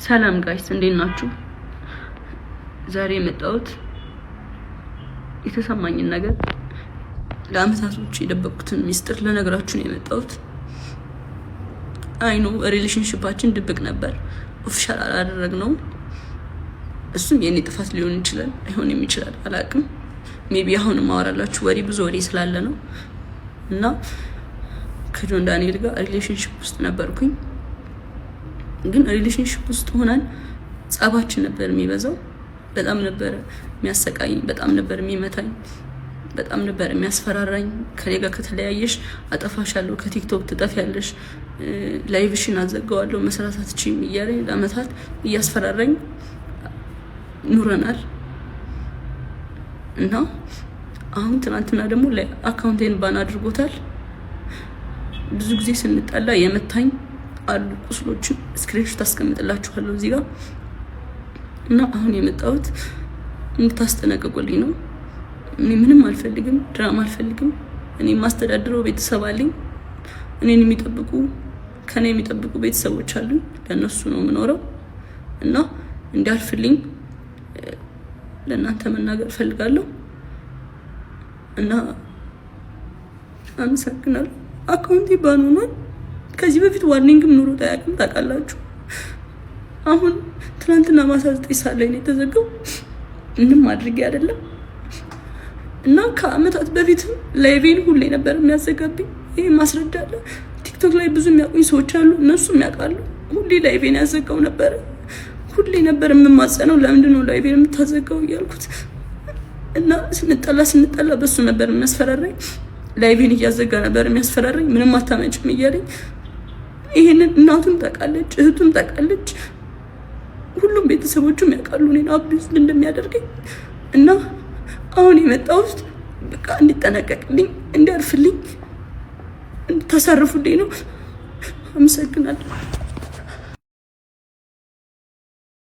ሰላም guys፣ እንዴት ናችሁ? ዛሬ የመጣሁት የተሰማኝን ነገር፣ ለአመታቶች የደበቅኩትን ሚስጥር ልነግራችሁ ነው የመጣሁት። I know relationship ኣችን ድብቅ ነበር፣ official አላደረግነውም። እሱም የእኔ ጥፋት ሊሆን ይችላል፣ አይሆንም ይችላል፣ አላቅም። Maybe አሁን ማወራላችሁ ወሬ ብዙ ወሬ ስላለ ነው። እና ከጆን ዳንኤል ጋር relationship ውስጥ ነበርኩኝ። ግን relationship ውስጥ ሆነን ጸባችን ነበር የሚበዛው። በጣም ነበር የሚያሰቃይኝ፣ በጣም ነበር የሚመታኝ፣ በጣም ነበር የሚያስፈራራኝ። ከኔ ጋር ከተለያየሽ አጠፋሻለሁ፣ ከቲክቶክ ትጠፊያለሽ፣ live ሽን አዘጋዋለሁ፣ መስራት አትችይም እያለኝ ለአመታት እያስፈራራኝ ኑረናል። እና አሁን ትናንትና ደግሞ account ኤን ban አድርጎታል። ብዙ ጊዜ ስንጣላ የመታኝ አሉ ቁስሎችን፣ screenshot አስቀምጥላችኋለሁ እዚህ ጋር። እና አሁን የመጣሁት እንድታስጠነቅቁልኝ ነው። እኔ ምንም አልፈልግም፣ ድራማ አልፈልግም። እኔ የማስተዳድረው ቤተሰብ አለኝ። እኔን የሚጠብቁ፣ ከኔ የሚጠብቁ ቤተሰቦች አሉኝ። ለእነሱ ነው የምኖረው እና እንዲያልፍልኝ ለእናንተ መናገር እፈልጋለሁ እና አመሰግናለሁ። Account ኤ ban ሆኗል። ከዚህ በፊት warning ም ኑሮት አያውቅም፣ ታውቃላችሁ። አሁን ትናንትና ማታ 9 ሰዓት ላይ ነው የተዘጋው። ምንም አድርጌ አይደለም። እና ከአመታት በፊትም live ኤን ሁሌ ነበር የሚያዘጋብኝ። ይህ ማስረጃ አለ። ቲክቶክ ላይ ብዙ የሚያውቁኝ ሰዎች አሉ፣ እነሱም ያውቃሉ። ሁሌ live ኤን ያዘጋው ነበረ። ሁሌ ነበር የምማጸነው፣ ለምንድን ነው live ኤን የምታዘጋው እያልኩት። እና ስንጣላ ስንጣላ በሱ ነበር የሚያስፈራራኝ። Live ኤን እያዘጋ ነበር የሚያስፈራራኝ። ምንም አታመጭም እያለኝ። ይሄንን እናቱም ታውቃለች፣ እህቱም ታውቃለች፣ ሁሉም ቤተሰቦቹም ያውቃሉ እኔን abuse እንደሚያደርገኝ። እና አሁን የመጣሁት በቃ እንዲጠነቀቅልኝ፣ እንዲያርፍልኝ፣ እንድታሳርፉልኝ ነው። አመሰግናለሁ።